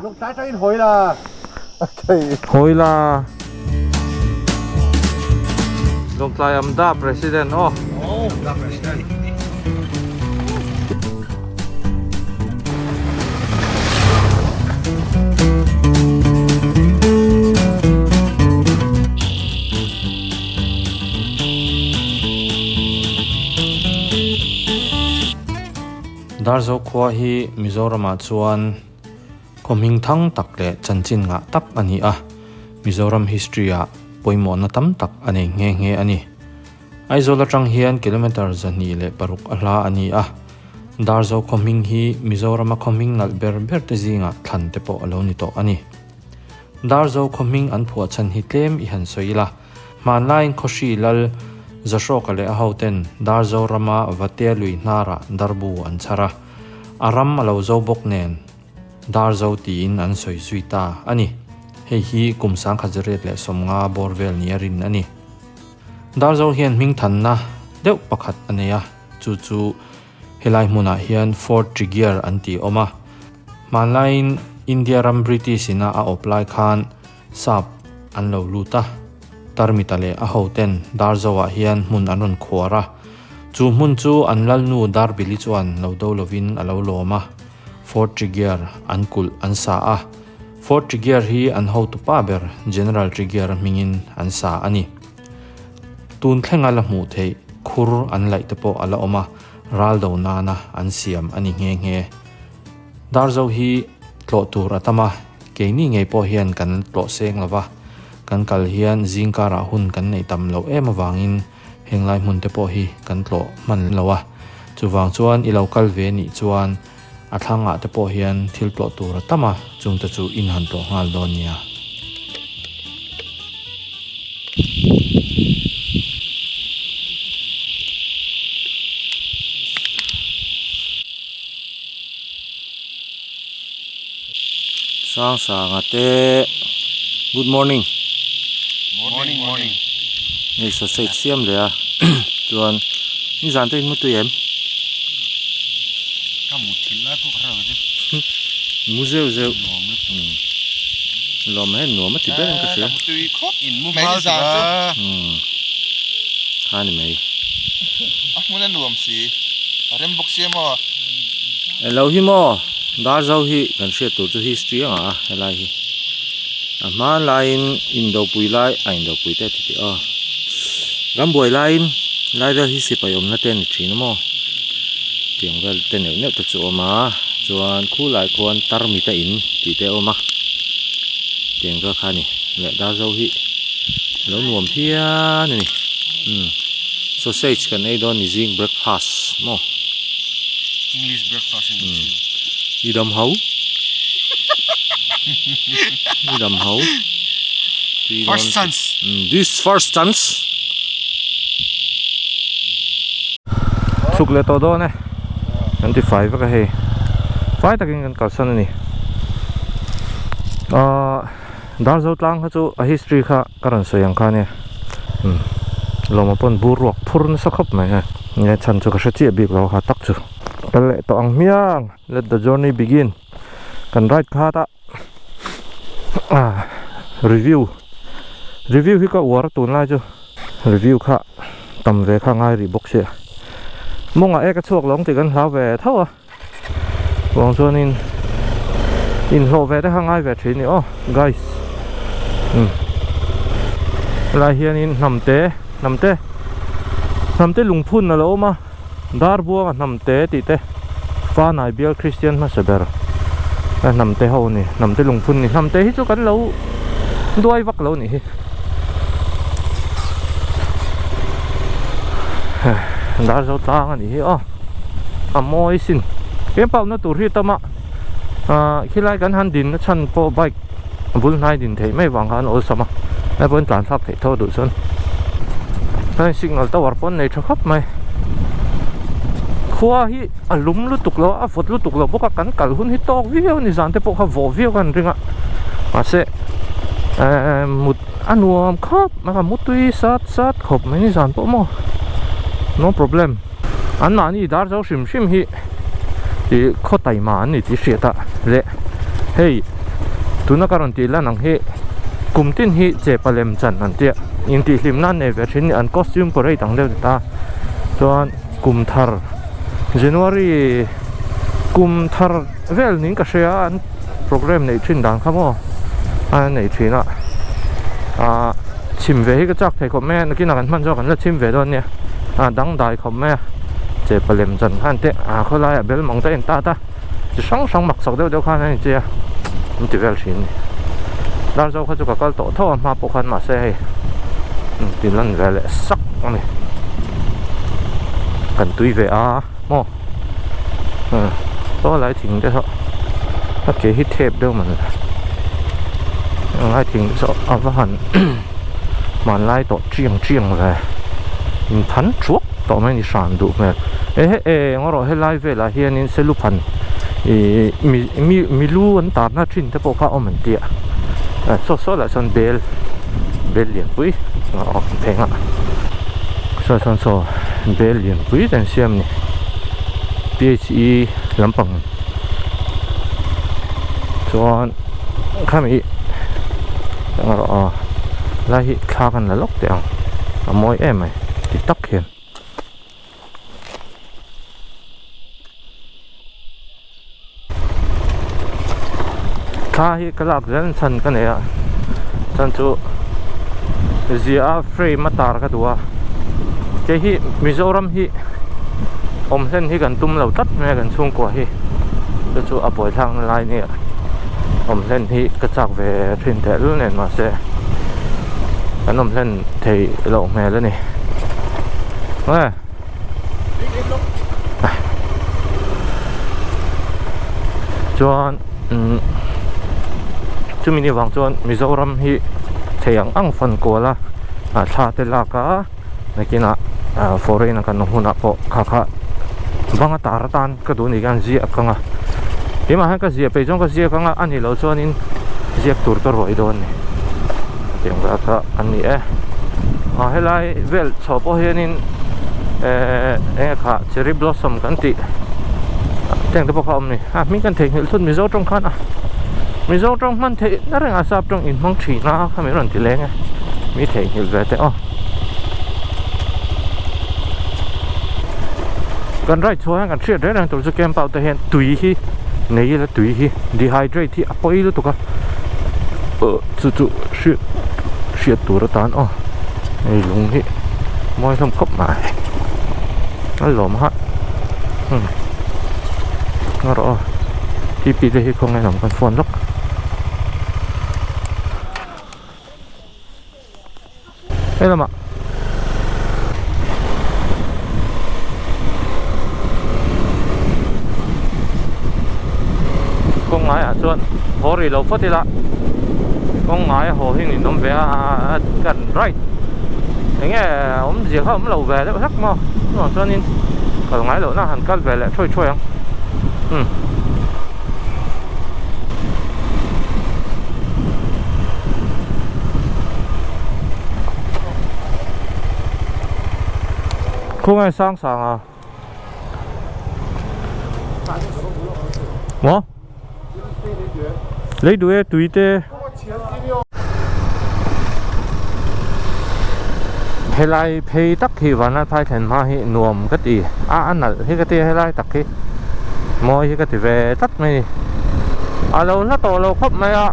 Lawngtlai atangin hawi la. Hawi la. Lawngtlai AMDA President aw. AMDA President. Darzo khua hi Mizoramah chuan khaw hming thang tak leh chanchin ngah tak a ni a, Mizoram history ah pawimawhna tam tak a nei nghe nghe a ni. Aizawl atang hian kilometre 206 a hla a ni a, Darzo khaw hming hi Mizorama khaw hming nalh ber ber te zingah thlan te pawh a lo ni tawh a ni. Darzo khaw hming an phuah chhan hi tlem i han sawi ila, Hmanlaiin Khawhri lal Zahrawka leh a hoten Darzo rama Vatea lui hnarah darbu an chhar a, a ram a lo zo bawk nen Darzo tiin an sawi zui ta a ni. Hei hi kum 1950 bawr vel nia rin a ni. Darzo hian hmingthanna deuh pakhat a nei a, chu chu helai hmunah hian Fort Tregear an tih awm a. Hmanlaiin India ram British ina a awp lai khan Sap an lo lut a, Tarmita leh a hoten Darzoah hian hmun an rawn khuar a, chu hmun chu an lalnu Darbili chuan lo do lovin a lo lawm a, Fort Tregear an kulh an sa a, Fort Tregear hi an hotu pa ber General Tregear-a hmingin an sa a ni. Tun thlenga la hmuh theih khur an laih te pawh a la awm a, ral do nana an siam a ni nghe nghe. Darzo hi tlawh tur a tam a, keini ngei pawh hian kan tlawh seng lo va, kan kal hian zingkarah hun kan neih tam loh em avangin henglai hmun te pawh hi kan tlawh hman lo a, chuvang chuan i lo kal ve nih chuan a thlangah te pawh hian thil tlawh tur a tam a, chungte chu in han tlawh nghal dawn nia. Sang sanga te good morning morning morning hei sausage siam leh a chuan nizan te in mu tui em ka mu thil lai pawh ka hre lo che mu zeuh zeuh lawm hian nuam a ti ber in ka hria ka mu tui khawp in mu hma zan chu kha ni mai a hmun a nuam si a rem bawk sia maw Elo hi maw Darzo hi kan hriat tur chu history anga a helai hi a hma laiin indopui lai a indopui te tih aw rambuai laiin lai vel hi sipai awmna te a ni thin a maw tiang vel te neuh neuh te chu a awm a chuan khulai khuan tarmita in tih te a awm a tiang vel kha a ni leh Darzo hi a lo nuam phian a ni umm sausage kan ei dawn ni zing breakfast maw. English breakfast in mm. I dam hau I dam hau First chance mm, This first chance Chhuk leh tawh dawn e Kan ti fai vek a hei Fai takin kan kalsan a ni Ahh Darzo tlang kha chu a history kha Ka rawn sawi ang kha nia umm lawma pawn bur ruak phur nasa khawp mai hei nge chhan chu ka hre chiah bik lo ha tak chu kal leh tawh ang hmiang let the journey begin kan ride kha ta ah review review hi ka uar tunlai chu review kha tam ve kha ngai rih bawk sia mawngah e ka chhuak lo ang tih kan hlau ve tho a. Vang chuanin inhlawh ve te kha ngai ve thin ni aw guys umm helai hianin hnam te hnam te hnam te lungphun a lo awm a dar buanga hnam te tih te fanai bial kristian hmasa ber a hnam te ho a ni hnam te lungphun a ni hnam te hi chu kan lo duai vak lo a nih hi dar zo tlang a nih hi aw. a mawi sin tlem pawhna tur hi tam a ahh khilai kan han din na chhan pawh bike a bul hnai din theih mai vang khan a awlsam a helai pawh in tlan thlak theih tho duh chuan hei signal tower pawh an nei tha khawp mai khua hi a lum lutuk lo a vawt lutuk lo bawk a kan kal hun hi tawk viau a ni zan te pawh kha vawh viau khan ring a mahse ehh mut a nuam khawp mai a mutui sat sat khawp mai ni zan pawh maw no problem. An mahni dar zo hrim hrim hi ih khaw taima an ni tih hriat a leh hei Tuna ka rawn tih lan ang hi kum tin hi chepa lem chan an tia intihhlim nan nei ve thin an costume parade ang deuh ni ta chuan kum thar January kum thar vel niin ka hria an programme neih thin dan kha maw a nei thin a ah chhim ve hi ka chak thei khawp mai a nakinah kan hman zawk kan la chhim ve dawn nia a dangdai khawp mai a chepa lem chan khan te ah khawlaiah bel mang te a intat a. Chi hrang hrang mak chak deuh deuh khan a inchei a, an ti vel thin a ni. Darzo kha chu ka kal tawh tho a hma pawh khan mahse hei ti lan ve leh sak a ni. Kan tui ve a maw saw lai thing te saw a ke hi thep deuh man lai thing te saw a va han hmanlai tawh chiang chiang ve inthan thuak tawh mai a ni hran duh hmel ehe eng erawh helai velah hianin seluphan ih mi mi milu an tarna thin te pawh kha a awm an tia ah saw saw lah chuan bel bel lianpui a awm pheng a saw chuan saw bel lianpui te an siam a ni p h e lampang chuan khami erawh a lai hi thla kan la lawk teh ang a mawi em mai ti tak hian. Thla hi ka lak zel chhan ka nei a chuan chu zia a frame a tar ka duh a kei hi Mizoram hi awm hlen hi kan tum lo tlat mai a kan chhungkua hi chu chu a buaithlak na lai nia awm hlen hi ka chak ve thin teh lul nen mahse kan awm hlen thei loh hmel a ni. Chuan umm chumi ni vang chuan Mizoram hi thei ang ang fan kual a ah thla te lak a nakinah ah foreign a kan awm hunah pawh kha kha bang a tar atan ka duh ni khan ziak ang a keimah hian ka ziah peih chuan ka ziak ang a a nih loh chuanin ziak tur ka ruai dawn a ni tiang vel kha an ni e ah helai vel chho pawh hianin ehh eng nge kha cherry blossom kan tih teng te pawh kha a awm a ni a hming kan theihnghilh thut mizo tawng khan a mizo tawng hman theih na reng a sap tawng inhmang thin a kha min rawn ti leng e mi theihnghilh ve teh aw. Kan ride chhuah hian kan hriat reng reng tur chu camp out te hian tui hi nei ila tui hi dehydrate hi a pawi lutuk a chu chu hriat hriat tur atan aw hei lung hi mawi hlawm khawp mai a lawm ha hmm a rawh aw tp te hi khawnge lam kan phone lawk. Hei lamah kawng ngaiah chuan haw rih lo phawt ila kawng ngai a haw hi nin awm ve a kan right enge awmzia kha awm lo ve deuh hlek maw chuvang chuanin kal ngai lohna han kal ve leh thuai thuai ang umm. Khawngaih sang sang a maw lei duh e tui te helai phei tak hi vanlalphai thlen hma hi nuam ka ti a a nalh hi ka tia helai tak hi mawi hi ka ti ve tlat mai a ni a lo hla tawh lo khawp mai a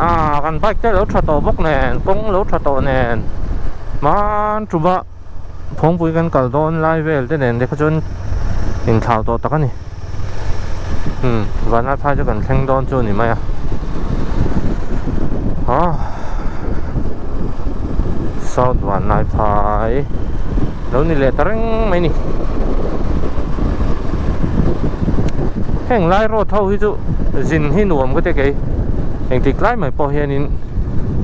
ah kan bike te a lo tha tawh bawk nen kawng lo tha tawh nen hman ṭuma phawngpui kan kal dawn lai vel te nen te kha chuan inthlau tawh tak a ni umm vanlalphai chu kan thleng dawn chu a ni mai a ah south vanlalphai lo ni leh ta reng mai a ni heng lai road ho hi chu zin hi nuam ka ti kei engtik lai mai pawh hianin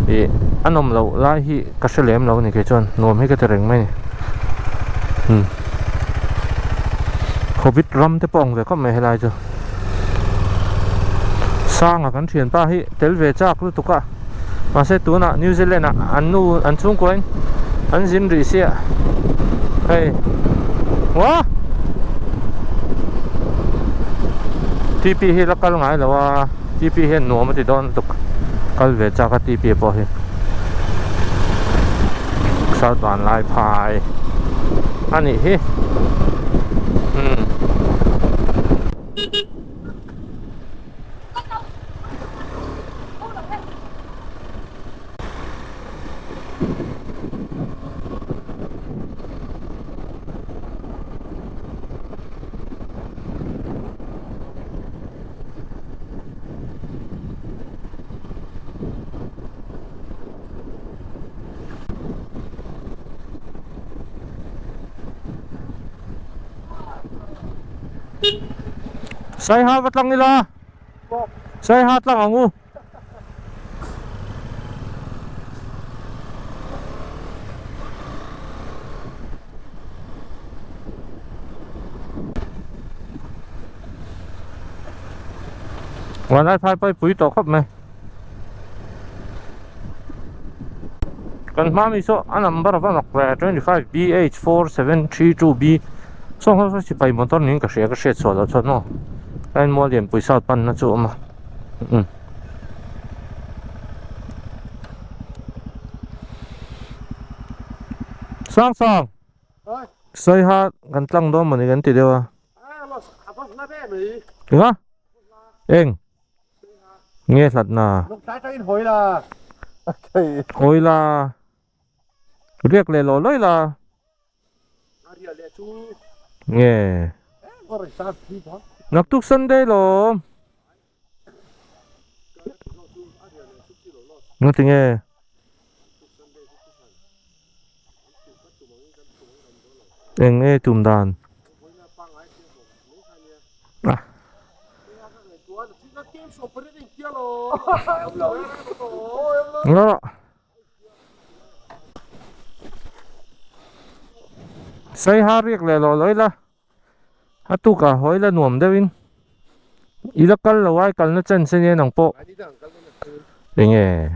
ih a nawm loh lai hi ka hre lem lo a ni kei chuan nuam hi ka ti reng mai a ni umm covid ram te pawh ang ve khawp mai helai chu sanga kan thianpa hi tel ve chak lutuk a mahse tunah New Zealand ah an nu an chhungkua in an zin rih sia hei maw T P hi la kal ngai lo a T P hian nuam a ti dawn lutuk. Kal ve chak a TP pawh hi South Vanlaiphai a nih hi umm. Saiha va tlang ila Saiha tlang ang u. Vanlai phai pawh hi pui tawh khawp mai kan hma mi saw a number a va mak ve 25 BH 4732 B saw ho saw sipai motor niin ka hria ka hriat chhuah loh chuan maw line mual lianpui south panna chu a awm a. Um. Sang sang. Sai ha kan tlang dawn mawni kan ti deuh a. Enga? Eng? Nge hlat na? Hawi la. Riak leh lawh lawih la. Nge? Naktuk Sunday lawm. Ngati nge? Eng nge tum dan? Ah. Ngawh. Saiha riak leh lawh lawih la a tukah haw ila nuam deuhin i la kal lo a i kalna chance ania nang pawh enge.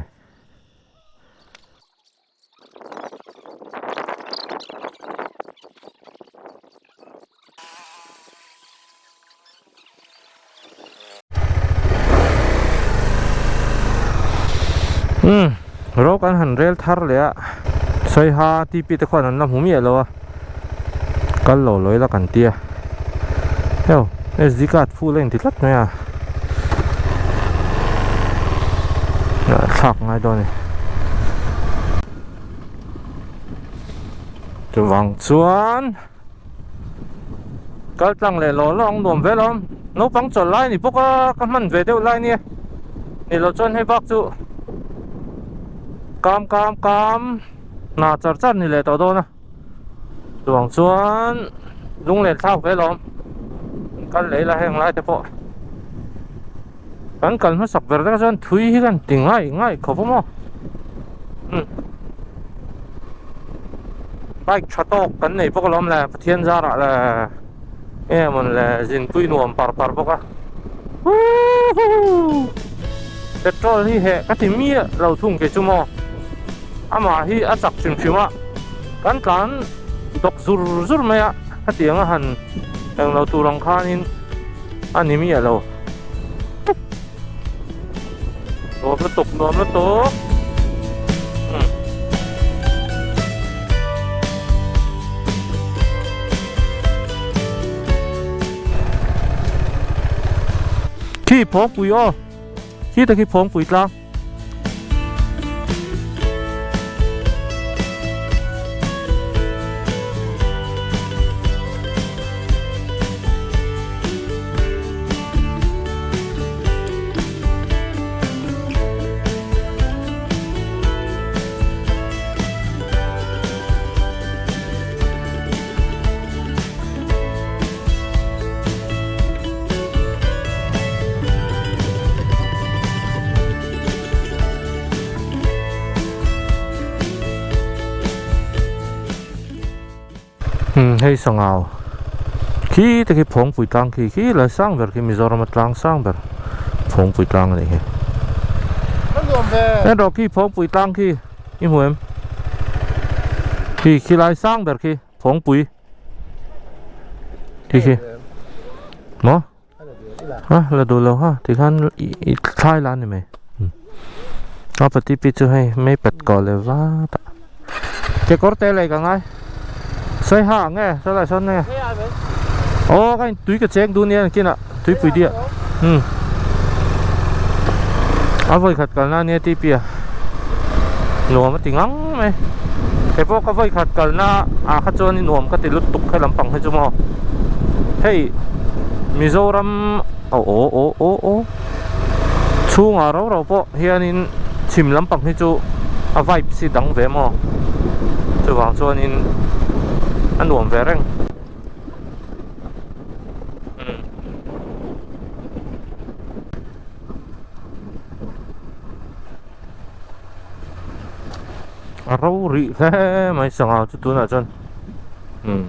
Umm ro kan han rel thar leh a Saiha TP te khuan an la hmu miah lo a kal lo lo ila kan tia heo SD card full a inti tlat mai a thlak ngai dawn a ni chuvang chuan. Kal tlang leh law law ang nuam vel a awm. Naupang chawlh lai a ni bawk a, ka hman ve deuh lai nia. Ni loh chuan hei bak chu kam kam kam hna char char ni leh tawh dawn a. Chuvang chuan lunglen thlak vel a awm. Kal leh ila heng lai te pawh kan kal hmasak ber te chuan thui hi kan ti ngai ngai khawp a maw. Umm. Bike tha tawk kan nei bawk alawm le Pathian zarah le nge mawn le zinpui nuam par par bawk a huhuu petrol hi heh ka ti miah lo thung kei chu maw amah hi a chak hrim hrim a kan tlan dawk zur zur mai a hetiang a han englo tur ang khanin a ni miah lo. Nuam lutuk nuam lutuk umm. Khi phawngpui aw khi ta khi phawngpui tlang. Umm hei sangau khi te khi phawngpui tlang khi khi la sang ber khi Mizoram a tlang sang ber phawngpui tlang a nih hi erawh khi phawngpui tlang khi i hmu em khi khi lai sang ber khi phawngpui khi khi maw ha la duh lo ha tikhan i thlai la a ni mai. A pati pi chu hei mei pet kawh leh vat a kekawr te lei ka ngai sawi ha ang nge sawi lai sawn nge aw ka in tui ka cheng duh nia kinah tuipui diah umm a vawi khat kalna ania TP a nuam a ti ngang mai kei pawh ka vawi khat kalna ah kha chuan i nuam ka ti lutuk he lampang hi chu maw hei Mizoram aw aw aw aw aw. Chhungah rau rau pawh hianin chhim lampang hi chu a vibes hi dang ve maw chuvang chuanin a nuam ve reng. A ro rih hle mai sangha chu tunah chuan umm.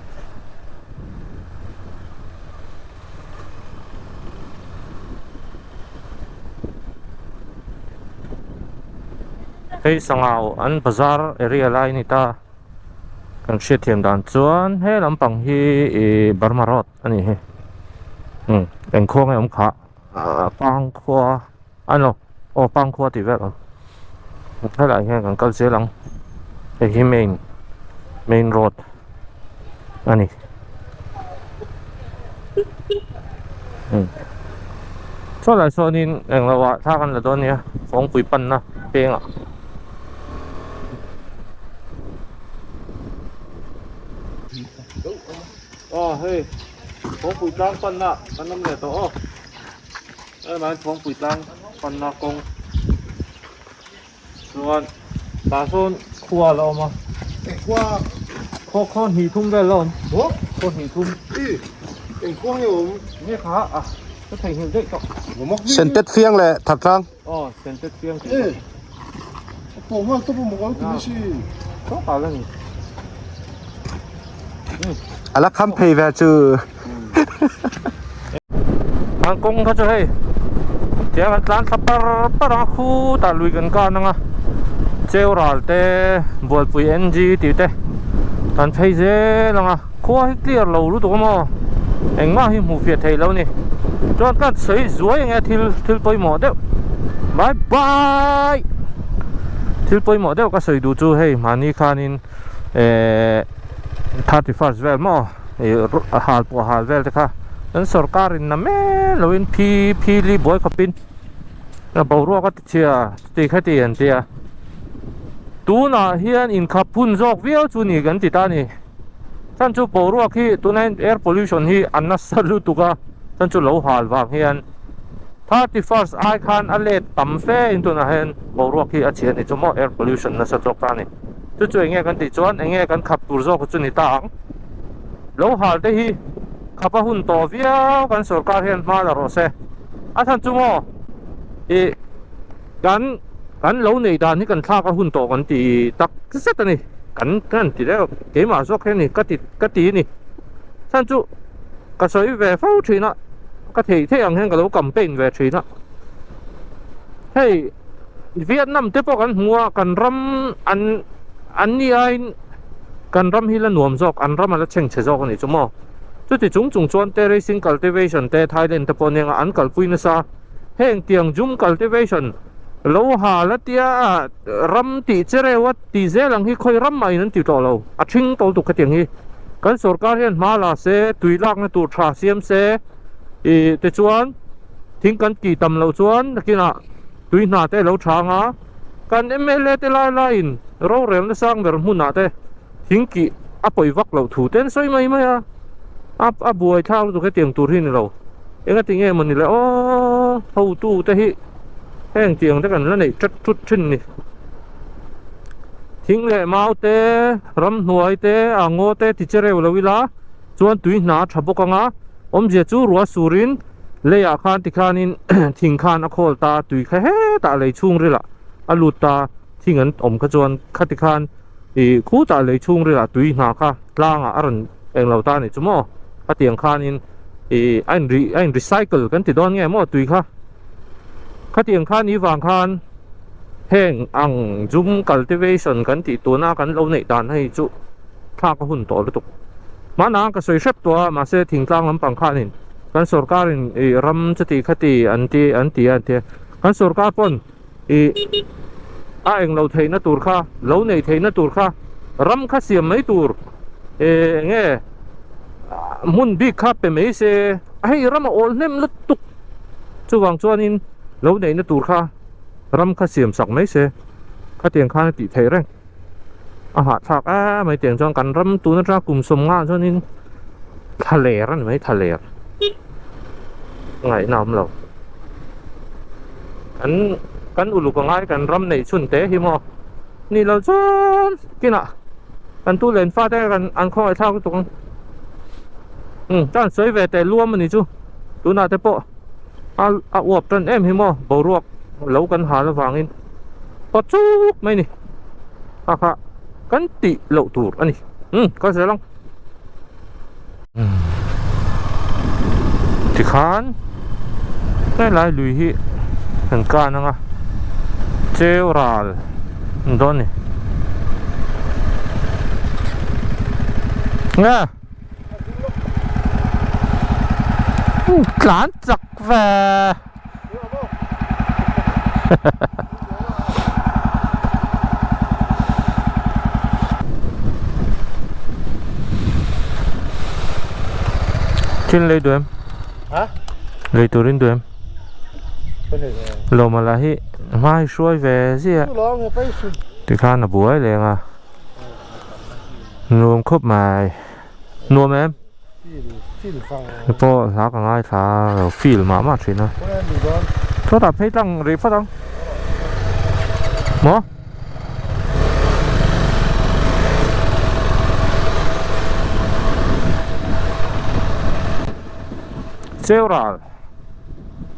Hei sangau an bazar area lai a ni ta kan hriatthiam dan chuan he lampang hi ih Burma road a ni hi umm eng khua nge awm khah ah Pangkhua a ni lo aw Pangkhua tih vel awm helaiah hian kan kal zel ang hei hi main main road a ni umm saw lai sawnin englo ah thla kan la dawn nia kawngpui panna pengah. Aw hei kawngpui tlang panna kan awm leh tawh aw. Helain Thawngpui tlang panna kawng chuan tah sawn khua a la awm a Engkhua khaw khaw hnih thum vel la awm maw khaw hnih thum i engkhua nge awm nge kha a ka theihnghilh daih tawh Sentet fiang leh Thattlang aw Sentet fiang tih e a pawh nghal tawp a maw kal tih si tawp a la ni A la kham phei ve chu. An kawng kha chu hei tiang an tlan thla par par ang a khutah lui kan kan ang a cheu ral te bualpui NG tih te kan phei zel ang a khua hi clear lo lutuk a maw engmah hi hmuh fiah theih lo ni chuan ka sawi zuai ang e thil thil pawimawh deuh bye bye thil pawimawh deuh ka sawi duh chu hei mahni khanin ehh 31st vel maw ih hal pawh hal vel te kha an sorkar in na mek lo in phi phi li buai khawp in a boruak a ti chhia chuti kha ti an tia tunah hian inkhap hun zawk viau chu ni kan ti ta a ni chhan chu boruak hi tunah hian air pollution hi a nasa lutuk a chhan chu lo hal vang hian 31st ai khan a let tam fe in tunah hian boruak hi a chhia a ni chu maw air pollution nasa zawk ta a ni. Chu chu enge kan tih chuan enge kan khap tur zawk chu ni ta ang. Lo hal te hi khap a hun tawh viau kan sorkar hian hma la rawh se. A chhan chu maw ih kan kan lo neih dan hi kan thlak a hun tawh kan ti tak zet a ni. Kan kan ti deuh keimah zawk hian ni ka ti ka ti a ni. Chhan chu ka sawi ve fo thin a ka theih theih ang hian ka lo campaign ve thin a. Hei. Vietnam te pawh kan hmu a, kan ram an an ni aiin kan ram hi la nuam zawk, an ram a la chheng chhe zawk a nih chu maw. Chuti chung chung chuan terracing cultivation te Thailand te pawh nia an kalpui nasa. Heng tiang jum cultivation lo ha la tia ram tih che reuh a tih zel ang hi khawi ram mah in an ti tawh lo, a thing to tuk hetiang hi. Kan sorkar hian hma la se, tui lakna tur tha siam se ih tichuan thing kan tih tam loh chuan nakinah tui hna te lo chang a, kan mla te lai laiin rorelna sang ber hmunah te thing kih a pawi vak loh thu te an sawi mai mai a, a a buai thlak lutuk hetiang tur hi ni lo, engati nge mawni le aw hotu te hi heng tiang te kan la neih tat thut thin ni. Thing leh mau te, ramhnuai te, a ngaw te ti che reuh lo ila chuan tui hna a tha bawk ang a, awmzia chu ruah surin Leiah khan tikhanin thing khan a khawl ta, tui kha hetah lei chhungrilah a lut ta, thing an awm kha chuan khati khan ih khutah lei chhungrilah tui hna kha tlangah a rawn eng lo ta a nih chu maw? Khatiang khanin ih a in a in recycle kan ti dawn nge maw tui kha? Khatiang khan ih vang khan heng ang zoom cultivation kan tih tuna kan lo neih dan hei chu thlak a hun tawh lutuk. Hmanah ka sawi hrep tawh a, mahse thingtlang lampang khanin kan sorkarin ih ram chuti khati an ti an ti a an ti a, kan sorkar pawn ih A englo theihna tur kha, lo nei theihna tur kha ram kha siam mai tur eng nge hmun bik kha pe mai se, hei ram a awl hnem lutuk chuvang chuanin lo neihna tur kha ram kha siam sak mai se, khatiang khan a tih theih reng. A hahthlak em mai tiang chuan kan ram tun atanga kum sawmnga chuanin thlaler a ni mai thlaler ngaihna a awm lo kan kan uluk a ngai kan ram neih chhun te hi maw ni lo chuan kinah kan tu len fa te kan an khawngaih thlak lutuk ang umm chuan sawi ve teh luam a ni chu tunah te pawh a a uap tan em hi maw boruak lo kan hal avangin paw chuk mai a ni. kha kha kan tih loh tur a ni umm ka zel ang tikhan helai lui hi kan kan ang a cheu ral an dawn a ni nge tlan chak ve. Thil lei duh em? Ha? Lei turin duh em? Lawma lah hi hma hi hruai ve ziah. Tikhan a buai leng a. Nuam khawp mai. Nuam em? Hei pawh hla ka ngaithla a lo feel mah mah thin a chhuatah phei tlang rih phawt ang maw cheu ral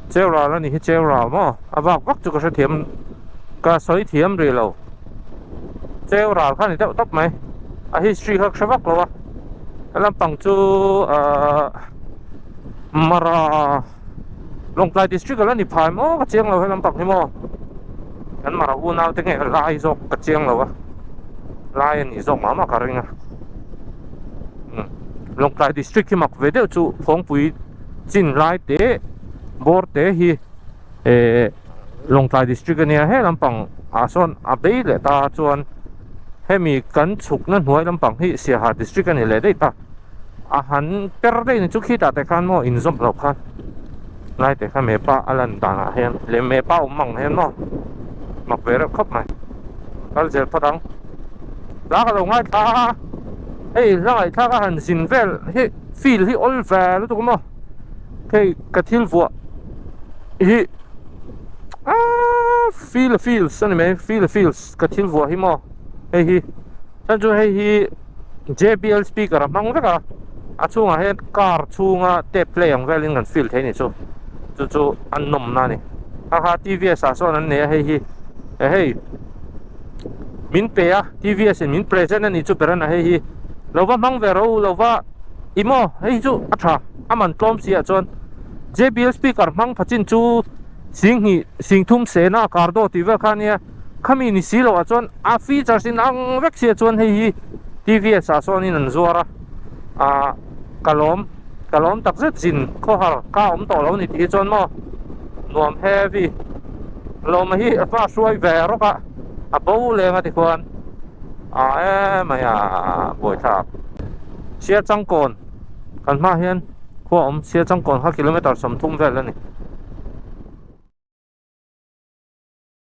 cheu ral a nih hi cheu ral maw a vak vak chu ka hrethiam ka sawi thiam rih lo cheu ral kha a ni deuh tawp mai a history kha ka hre vak lo a. He lampang chu ahh Mara Lawngtlai district a la ni phai maw ka chiang lo he lampang hi maw kan Mara unau te nge lai zawk ka chiang lo a lai a nih zawk mah mah ka ring a umm Lawngtlai district hi mak ve deuh chu Phawngpui chin lai te bawr te hi ehh Lawngtlai district a nia he lampang ah sawn a bei leh ta chuan hemi kan chhukna hnuai lampang hi Siaha district a ni leh daih ta a han per daih ni chu khitah te khan maw inzawm loh khan lai te kha mepa a lan danah hian leh mepa awm ang hian maw mak ve reuh khawp mai kal zel phawt ang hla ka lo ngaithla a hei hla ngaihthlak a han zin vel hi feel hi awl ve lutuk maw hei ka thil vuah hi aaa feel a feels a ni mai feel a feels ka thil vuah hi maw hei hi chuan chu hei hi J_B_L speaker a hmang vek a a chhungah hian car chhunga tape play ang velin kan feel thei a ni chu chu chu a nawmna a ni kha kha T_V_S ah sawn an nei a hei hi hei min pe a T_V_S in min present a ni chu ber a na hei hi lo va hmang ve ro lo va i maw hei hi chu a tha a man tlawm si ah chuan J_B_L speaker hmang pha chin chu Singhnih Singthum Sena Cardo tih vel kha ania khami ni si loh ah chuan a features in ang vek sia chuan hei hi T_V_S ah sawnin an zuar a ah ka lawm ka lawm tak zet zin khawhar kha a awm tawh lo ni tih hi chuan maw nuam heavy lawma hi a hma hruai ve rawk a a bo leng a tikhuan ah emai a buaithlak Siachangkawn kan hmaah hian khua awm Siachangkawn kha kilometer 30 vel a ni.